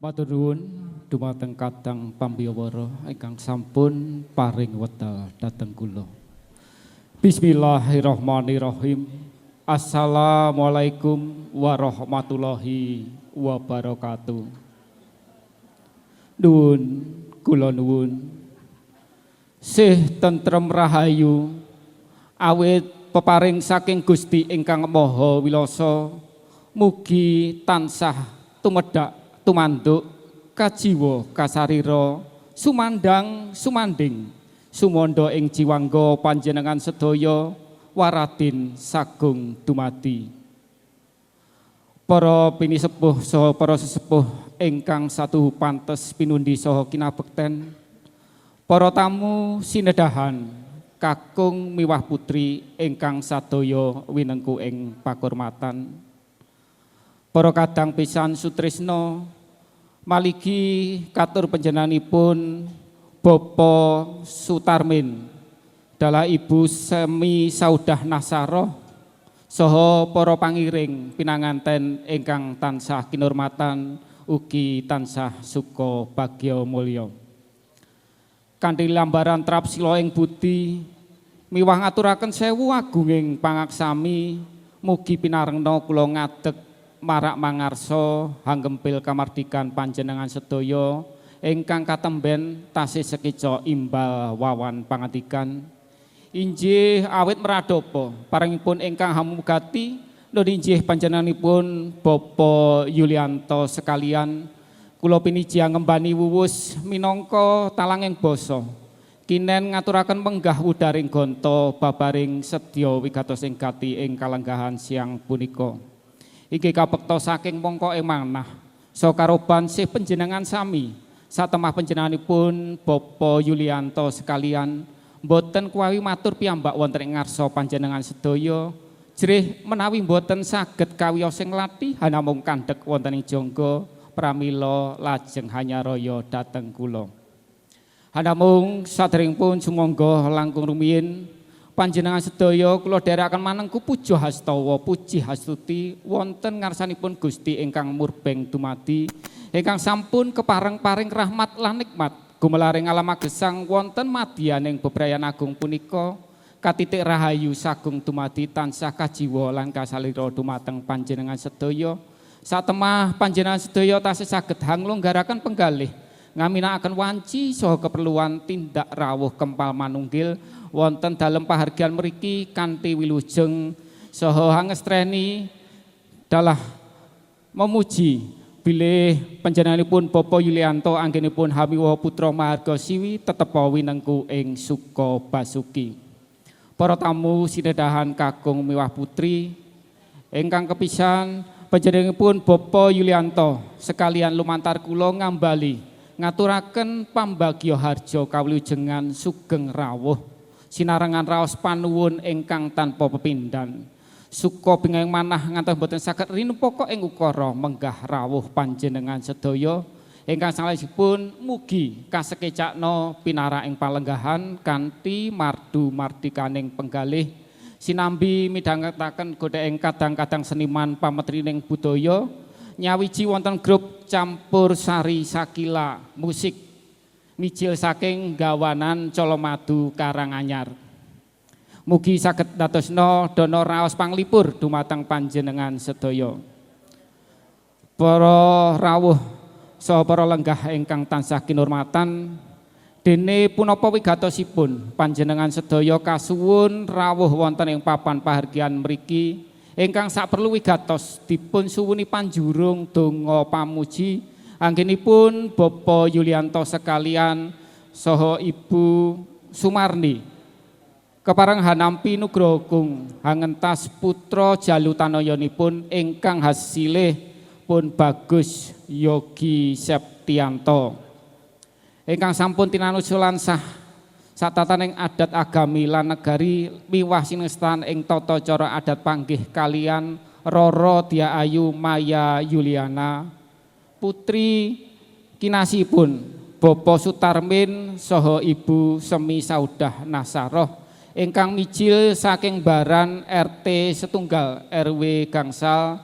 Matur nuwun dumateng kadang pambiyawara ingkang sampun paring wekdal dhateng kula. Bismillahirrahmanirrahim. Assalamualaikum warahmatullahi wabarakatuh. Nuwun kula nuwun. Sih tentrem rahayu awit peparing saking Gusti ingkang Maha Wilasa, mugi tansah tumedhak tumanduk kajiwa kasarira, sumandang sumanding sumandha ing jiwangga panjenengan sedaya waradin sagung dumadi. Para pinisepuh saha para sesepuh ingkang satuhu pantes pinundi saha kinabekten, para tamu sinedahan kakung miwah putri ingkang sadaya winengku ing pakurmatan, para kadang pisan sutrisna, maligi katur panjenenganipun Bapak Sutarmin dalah Ibu Semi Saudah Nasaroh saha para pangiring pinanganten ingkang tansah kinurmatan ugi tansah suka bagya mulya. Kanthi lambaran trapsila ing budi miwah ngaturaken sewu agunging pangaksami, mugi pinarengna kula ngadeg marak mangarsa hanggempil kamardikan panjenengan sedaya ingkang katemben tasih sekeca imbal wawan pangandikan. Injih awit meradapa parengipun ingkang hamugati nun injih panjenenganipun Bapak Yulianto sekalian, kula pinijiyang ngembani wuwus minangka talanging basa kinen ngaturaken menggah wudaring gonta babaring sedya wigatos ing gati ing kalenggahan siang punika. Iki kapekta saking mongko ing manah sakaroban sih panjenengan sami satemah panjenenganipun Bapak Yulianto sekalian mboten kuwawi matur piyambak wonten ing ngarsa panjenengan sedaya, jrih menawi mboten saged kawiyos ing lathi namung kandhek wonten ing jangga, pramila lajeng hanyaraya dhateng kula. Hanamung saderengipun sumangga langkung rumiyin panjenengan sedaya kula dherekaken manengku puja hastawa puji hastuti wonten ngarsanipun Gusti ingkang murbeng dumadi, ingkang sampun kepareng paring rahmat lan nikmat gumelaring alam agesang wonten madyaning bebrayan agung punika. Katitik rahayu sagung dumadi tansah kajiwa lan kasalira dumateng panjenengan sedaya. Satemah panjenengan sedaya tasih saged hanglonggaraken penggalih, ngaminakaken wanci saha keperluan tindak rawuh kempal manunggil wonten dalem pahargyan mriki kanthi wilujeng saha hangestreni dalah memuji bilih panjenenganipun Bapak Yulianto anggenipun hamiwaha putra maharga siwi tetepa winengku ing suka basuki. Para tamu sinedahan kakung miwah putri ingkang kepisan, panjenenganipun Bapak Yulianto sekalian lumantar kula ngambali ngaturaken pambagya harja kawilujengan sugeng rawuh sinarengan raos panuwun ingkang tanpa pepindhan. Suka bingahing manah ngantos boten saged rinupaka ing ukara menggah rawuh panjenengan sedaya, ingkang salajengipun mugi kasekecakna pinarak ing palenggahan kanthi mardu mardikaning penggalih sinambi midhangetaken godheng kadang-kadang seniman pametrining budaya, nyawiji wonten grup Campur Sari Sakila Musik mijil saking Gawanan Colomadu Karanganyar. Mugi saged dadosna dana raos panglipur dumateng panjenengan sedaya. Para rawuh saha para lenggah ingkang tansah kinurmatan, dene punapa wigatosipun panjenengan sedaya kasuwun rawuh wonten ing papan pahargyan mriki ingkang saperlu wigatos dipun suwuni panjurung donga pamuji anggenipun Bapak Yulianto sekalian saha Ibu Sumarni kepareng hanampi nugroho kung hangentas putra jalu tanayanipun ingkang hasilih pun Bagus Yogi Septianto ingkang sampun tinanusulan sah satataning adat agami lan negari miwah sinestan ing tata cara adat panggih kalian Roro Dia Ayu Maya Yuliana, putri kinasihipun Bapak Sutarmin saha Ibu Semi Saudah Nasaroh ingkang mijil saking Baran RT setunggal RW Gangsal,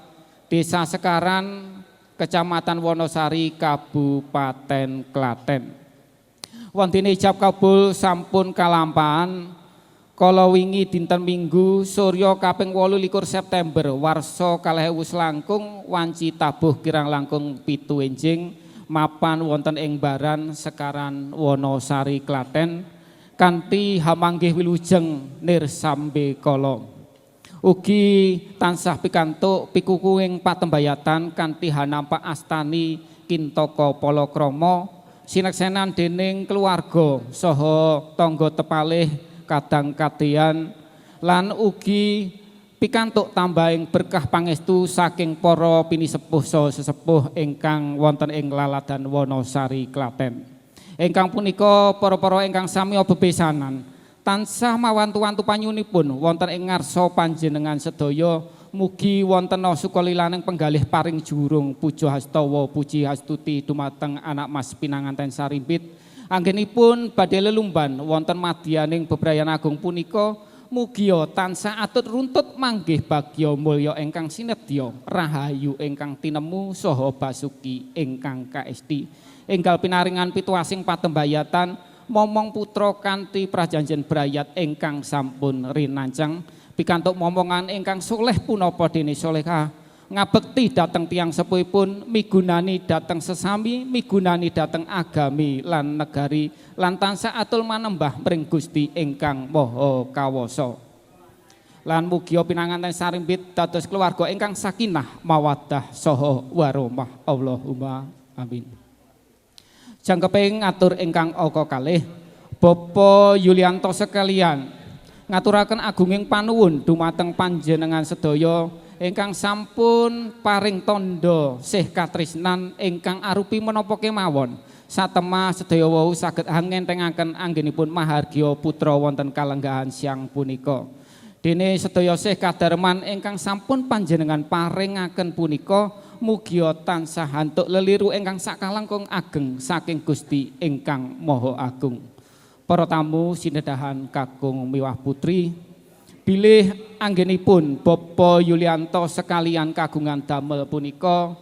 Desa Sekaran, Kecamatan Wonosari, Kabupaten Klaten. Wontene ijab kabul sampun kalampahan kala wingi dinten Minggu surya kaping 28 September warsa 2000 selangkung wanci tabuh kirang langkung 7 enjing mapan wonten ing Baran Sekaran Wonosari Klaten kanthi hamanggih wilujeng nirsambe kala. Ugi tansah pikantuk pikukuhing patembayatan kanthi hanampak astani Kintaka Palakrama sineksenan dening keluarga saha tangga tepalih kadang kadeyan lan ugi pikantuk tambahing berkah pangestu saking para pinisepuh saha sesepuh ingkang wonten ing laladan Wonosari Klaten. Ingkang punika para-para ingkang sami bebesanan tansah mawantu-wantu panyuwunipun wonten ing ngarsa panjenengan sedaya, mugi wonten sukalilaning penggalih paring jurung puja hastawa puji hastuti dumateng anak mas pinanganten sarimpit. Anggenipun badhe lelumban wonten madyaning bebrayan agung punika, mugia tansah atut runtut manggih bagya mulya ingkang sinedya, rahayu ingkang tinemu saha basuki ingkang kaesti. Enggal pinaringan pituasing patembayatan momong putra kanthi prajanjen brayat ingkang sampun rinancang, pikantuk momongan ingkang soleh punapa dene solehah, ngabekti dhateng tiyang sepuhipun, migunani dhateng sesami, migunani dhateng agami lan negari, lan tansah atul manembah mring Gusti ingkang Maha Kawasa. Lan mugia pinanganten sarimbit dados keluarga ingkang sakinah mawaddah saha warahmah. Allahumma amin. Jangkeping ngatur ingkang aka kalih, Bapak Yulianto sekalian ngaturaken agunging panuwun dumateng panjenengan sedaya ingkang sampun paring tandha sih katresnan ingkang arupi menapa kemawon satemah sedaya wau saged hangentengaken anggenipun mahargya putra wonten kalenggahan siang punika. Dene sedaya sih kadarman ingkang sampun panjenengan paringaken punika mugia tansah hantuk leliru ingkang sakalangkung ageng saking Gusti ingkang Maha Agung. Para tamu sinedahan kakung miwah putri, bilih anggenipun Bapak Yulianto sekalian kagungan damel punika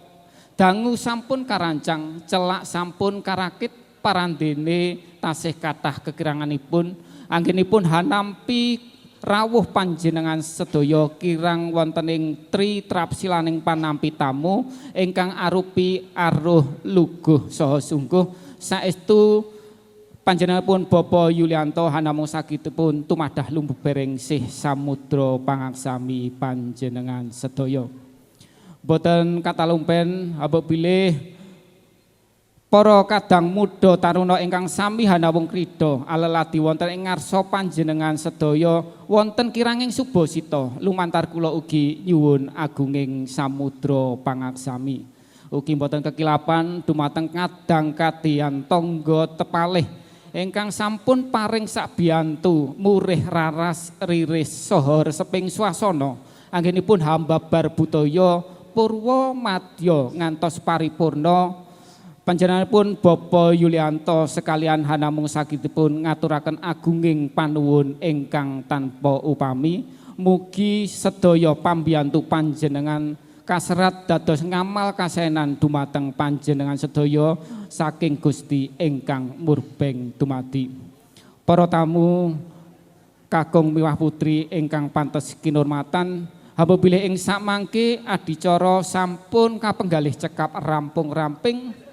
dangu sampun karancang, celak sampun karakit, parandene tasih kathah kekiranganipun. Anggenipun hanampi rawuh panjenengan sedaya kirang wonten ing tri trapsilaning panampi tamu ingkang arupi aruh luguh saha sungguh. Saestu panjenenganipun Bapak Yulianto hanamung sagedipun tumadah lumebering sih samudra pangaksami panjenengan sedaya. Boten katalumpen habuk bilih para kadang muda taruna ingkang sami hanawung krida aleladi wonten ing ngarsa panjenengan sedaya wonten kiranging subasita lumantar kula ugi nyuwun agunging samudra pangaksami. Ugi boten kekilapan dumateng kadang kadian tangga tepalih ingkang sampun paring sabiyantu murih raras riris saha reseping swasana anggenipun hambabar budaya purwa madya ngantos paripurna. Panjenenganipun Bapak Yulianto sekalian hanamung sagedipun ngaturaken agunging panuwun ingkang tanpa upami. Mugi sedaya pambiyantu panjenengan kaserat dados ngamal kasenan dumateng panjenengan sedaya saking Gusti ingkang murbeng dumadi. Para tamu kakung miwah putri ingkang pantes kinurmatan, hamba bilih ing sakmangke adicara sampun kapenggalih cekap rampung ramping.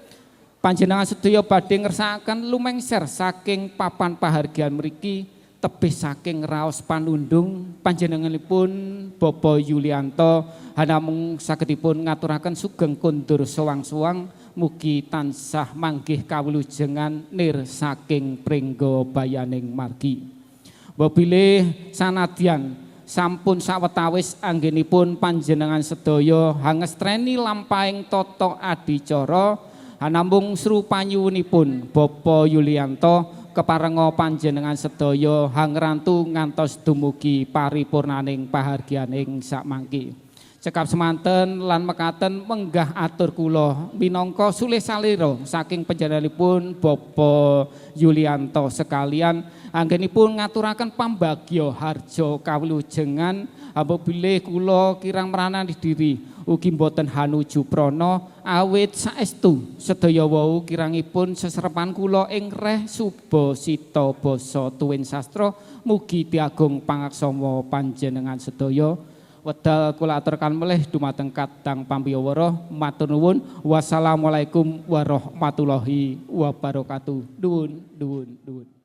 Panjenengan sedaya badhe ngersakaken lumengser saking papan pahargyan mriki tebih saking raos panundung panjenenganipun Bapak Yulianto hanamung sagedipun ngaturaken sugeng kondur sowang-sowang, mugi tansah manggih kawilujengan nir saking pringga bayaning margi. Mbok bilih sanadyan sampun sawetawis anggenipun panjenengan sedaya hangestreni lampahing tata adicara hanamung sru panyuwunipun Bapak Yulianto keparenga panjenengan sedaya hangrantu ngantos dumugi paripurnaning pahargyaning sakmangke. Cekap semanten lan mekaten menggah atur kula minangka sulih salira saking panjenenganipun Bapak Yulianto sekalian anggenipun ngaturaken pambagya harja kawilujengan. Hamba bilih kula kirang meranani diri Ugi boten hanuju prana, awit saestu sedaya wau kirangipun seserepan kula ing reh subasita basa tuwin sastra, mugi diagung pangaksama panjenengan sedaya. Wedal kula aturaken melih dumateng kadang pambiyawara, matur nuwun. Wassalamualaikum warahmatullahi wabarakatuh. Nuwun, nuwun, nuwun.